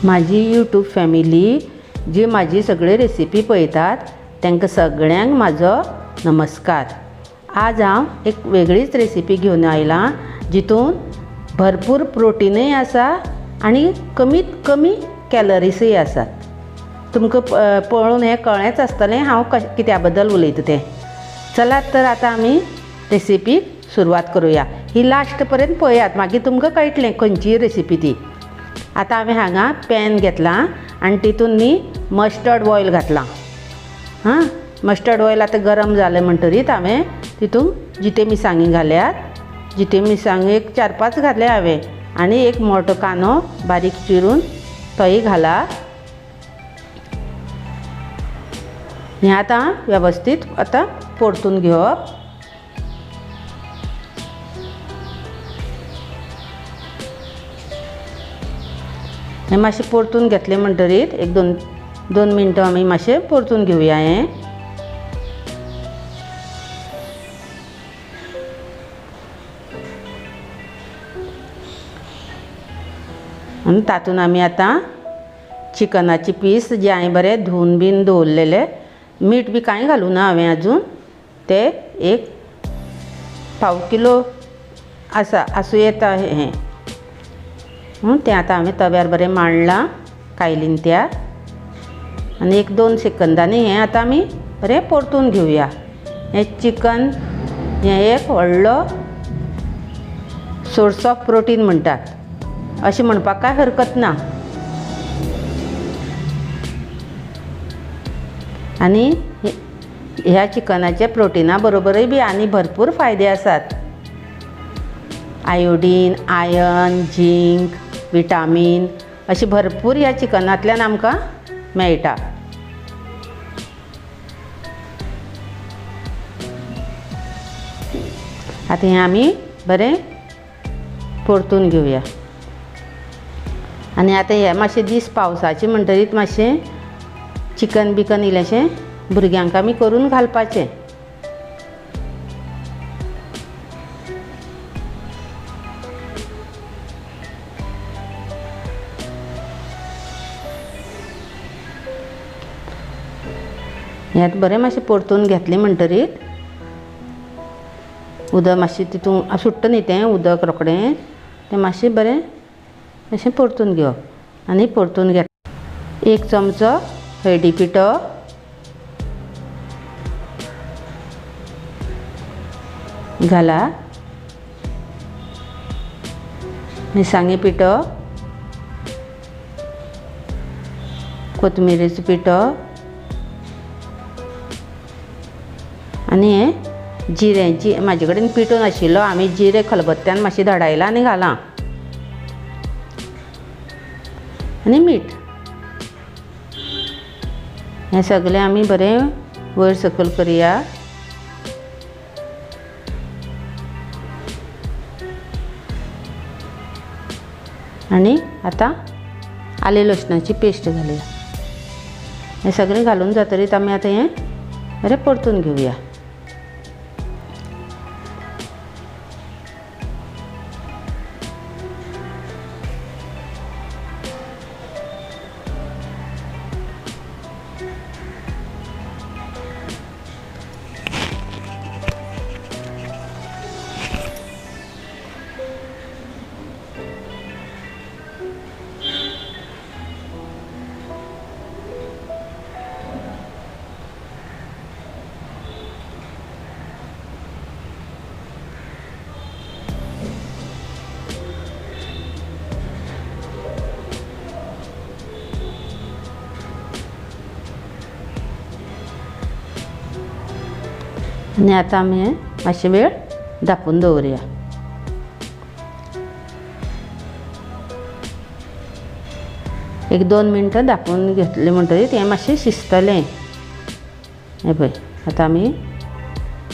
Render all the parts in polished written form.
म्हाजी YouTube family जी म्हाजी सगळी रेसिपी पळयतात तांकां सगळ्यांक म्हाजो नमस्कार. आज हांव एक वेगळीच रेसिपी घेवन आयलां जितून भरपूर प्रोटिनूय आसा आनी कमीत कमी कॅलरीजय आसात. तुमकां पळोवन हें कळ्ळेंच आसतलें हांव कित्या बद्दल उलयता तें. चलात तर आतां आमी रेसिपीक सुरवात करुया. ही लास्ट पर्यंत पळयात, मागीर तुमकां कळटलें खंयची रेसिपी ती. आतां हांवें हांगा पॅन घेतलां आनी तितून न्ही मस्टर्ड ऑयल घातलां. हां, मस्टर्ड ऑयल आतां गरम जालें म्हणटरीत हांवें तितून जिते मिरसांगी घाल्यात. जिते मिरसांगी एक 4-5 घातले हांवें आनी एक मोटो कांदो बारीक चिरून तोय घाला. हें आतां वेवस्थीत आतां परतून घेवप. हें मातशें परतून घेतलें म्हणटरीत एक दोन मिनटां आमी मातशें परतून घेवया. हें आनी तातूंत आमी आतां चिकनाचे पीस जे हांवें बरें धुवन बीन दवरलेले, मीठ बी कांय घालूं ना हांवें आजून, ते एक 1/4 किलो आसा आसूं येता. हें तें आतां हांवें तव्यार बरें मांडलां कायलीन त्या, आनी 1-2 सेकंदांनी हें आतां आमी बरें परतून घेवया. हें चिकन हें एक व्हडलो सोर्स ऑफ प्रोटीन म्हणटात, अशें म्हणपाक कांय हरकत ना. आनी ह्या चिकनाच्या प्रोटिना बरोबरय बी आनी भरपूर फायदे आसात. आयोडीन, आयर्न, झिंक, विटामीन अशें भरपूर ह्या चिकनांतल्यान आमकां मेळटा. आतां हें आमी बरें परतून घेवया. आनी आतां हे मातशे दीस पावसाचे म्हणटरीत मातशें चिकन बिकन इल्लेशें भुरग्यांक आमी करून घालपाचें. हें बरें मातशें परतून घेतलें म्हणटरीत उदक मातशें तितून सुट्टा न्ही तें उदक रोखडें, तें मातशें बरें अशें परतून घेवप. आनी परतून घेत 1 चमचो हळदी पिठो, घाला, मिरसांगे पिठो, कोथमिरेचो पिठो आनी हें जिरें. म्हाजे कडेन पिठो नाशिल्लो, आमी जिरें खलबत्त्यान मातशें धडायलां आनी घालां, आनी मीठ. हें सगळें आमी बरें वयर सकयल करया. आनी आतां आलें लसणाची पेस्ट घालया. हें सगळें घालून जातरीत आमी आतां हें बरें परतून घेवया. आनी आतां आमी हें मातशें वेळ धांपून दवरुया. एक 2 मिनटां धांपून घेतलें म्हणटरीत हें मातशें शिजतलें. हें पळय आतां आमी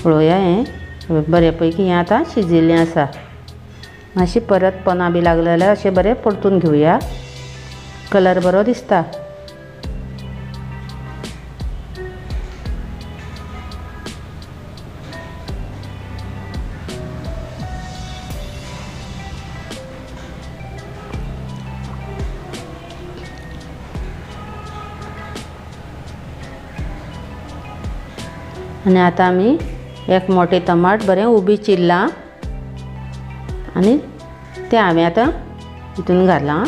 पळोवया, हें बरें पैकी हें आतां शिजिल्लें आसा. मातशें परत पोना बी लागलें जाल्यार अशें बरें परतून घेवया, कलर बरो दिसता. आनी आतां आमी एक मोठें टमाट बरें उबी चिरलां आनी तें हांवें आतां हितून घालां.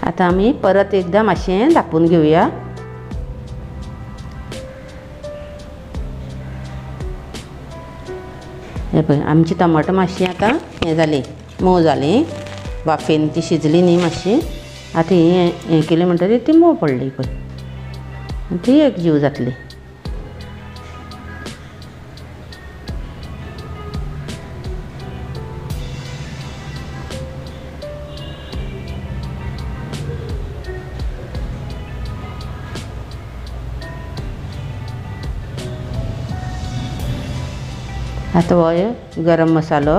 आतां आमी परत एकदां मातशें धांपून घेवया. हें पळय आमची टमाटो मातशी आतां हें जाली, मोव जाली, वाफेन ती शिजली न्ही मातशी. आतां हें हें केलें म्हणटकीर ती मोव पडली पळय, ती एक जीव जातली. आतां हो गरम मसालो,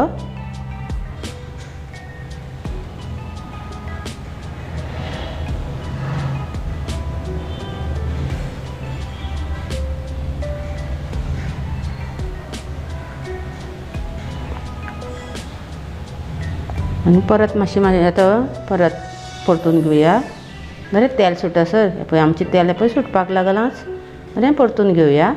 आनी परत मातशें मागीर आतां परत परतून घेवया. बरें तेल सुटसर पळय आमचें तेल पळय सुटपाक लागलांच, बरें परतून घेवया.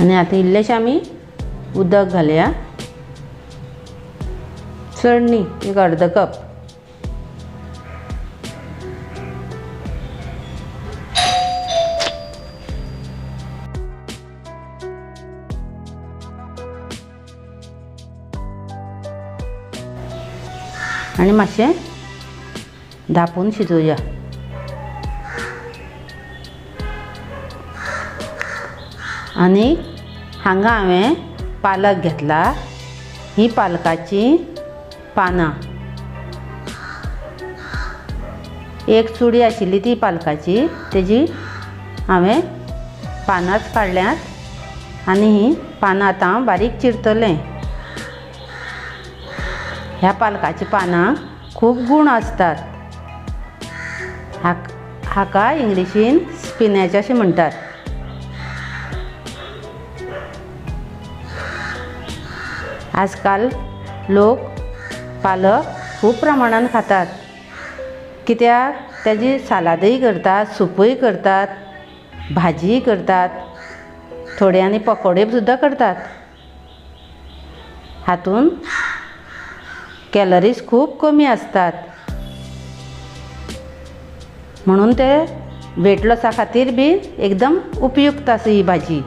आनी आतां इल्लेशें आमी उदक घालया, चड न्ही, एक अर्द कप. आनी मातशें धांपून शिजोवया. आनी हांगा हांवें पालक घेतला, ही पालकाची पानां, एक चुडी आशिल्ली ती पालकाची, तेजी हांवें पानांच काडल्यात आनी ही पानां आतां हांव बारीक चिरतलें. ह्या पालकाची पानां खूब गूण आसतात. हाका इंग्लिशीन स्पिनॅच अशें म्हणटात. आजकाल लोक पालक खूब प्रमाणान खातात, कित्याक तेजी सालादय करतात, सुपूय करतात, भाजीय करतात, थोड्यांनी पकोडे सुद्दां करतात. हातून कॅलरीज खूब कमी आसतात, म्हणून ते वेट लॉसा खातीर बी एकदम उपयुक्त आसा ही भाजी.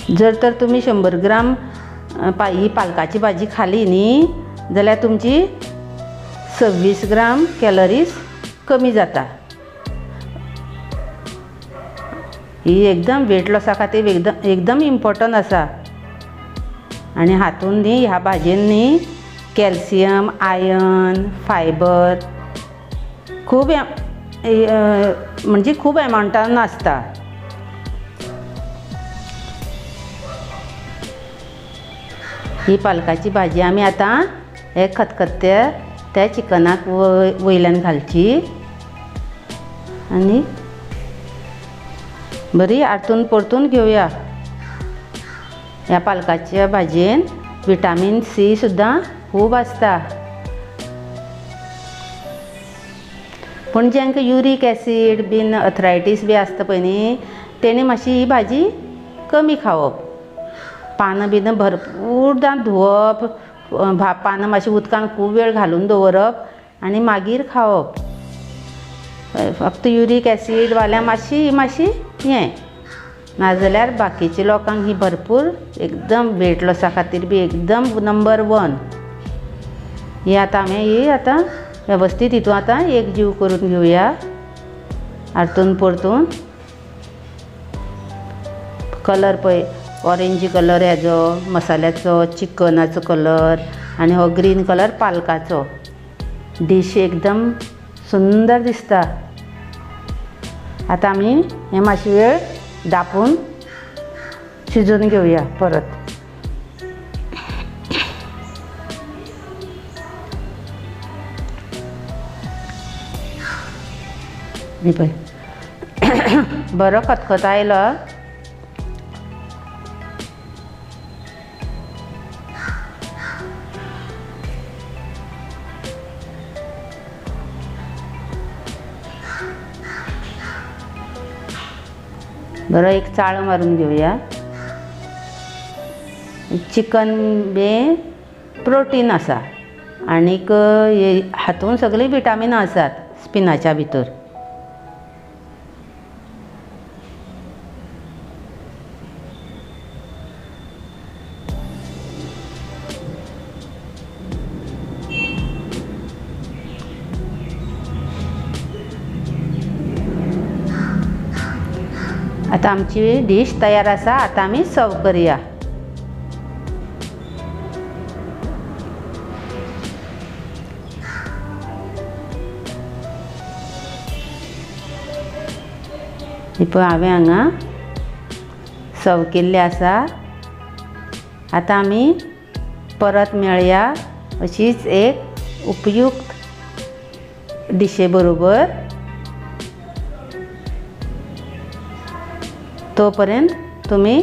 जर तर तुमी 100 ग्राम ही पालकाची भाजी खाली न्ही जाल्यार तुमची 26 ग्राम कॅलरीज कमी जाता. ही एकदम वेट लॉसा खातीर एकदम एकदम इम्पोर्टंट आसा. आनी हातून न्ही ह्या भाजयेन न्ही कॅल्शियम, आयर्न, फायबर खूब म्हणजे खूब एमावंटान आसता. ही पालकाची भाजी आमी आतां हे खतखत्ते त्या चिकनाक वयल्यान घालची आनी बरी आरतून परतून घेवया. ह्या पालकाच्या भाजयेन विटामीन सी सुद्दां खूब आसता. पूण जांकां युरीक एसीड बीन अर्थरायटीस बी आसता पळय न्ही तेणी मातशी ही भाजी कमी खावप. पानां बिनां भरपूरदां धुवप, पानां मातशी उदकान खूब वेळ घालून दवरप आनी मागीर खावप. फक्त युरीक एसीड वाल्या मातशी मातशी हें, नाजाल्यार बाकीच्या लोकांक ही भरपूर एकदम वेट लॉसा खातीर बी एकदम नंबर 1. ही आतां आमी ही आतां वेवस्थीत हितून आतां एक जीव करून घेवया, आरतून परतून. कलर पळय, ऑरेंज कलर हेजो मसाल्याचो, चिकनाचो कलर आनी हो ग्रीन कलर पालकाचो. डिश एकदम सुंदर दिसता. आतां आमी हें मातशी वेळ धांपून शिजोवन घेवया परत. ही पळय बरो खतखतो आयलो. बरो एक चाळो मारून घेवया. चिकन बी प्रोटीन आसा आनीक हातून सगळीं विटामिनां आसात स्पिनाच्या भितर. आतां आमची डिश तयार आसा. आतां आमी सर्व करया. ही पळय हांवें हांगा सर्व केल्ली आसा. आतां आमी परत मेळया अशीच एक उपयुक्त डिशे बरोबर. तोपर्यंत तुमी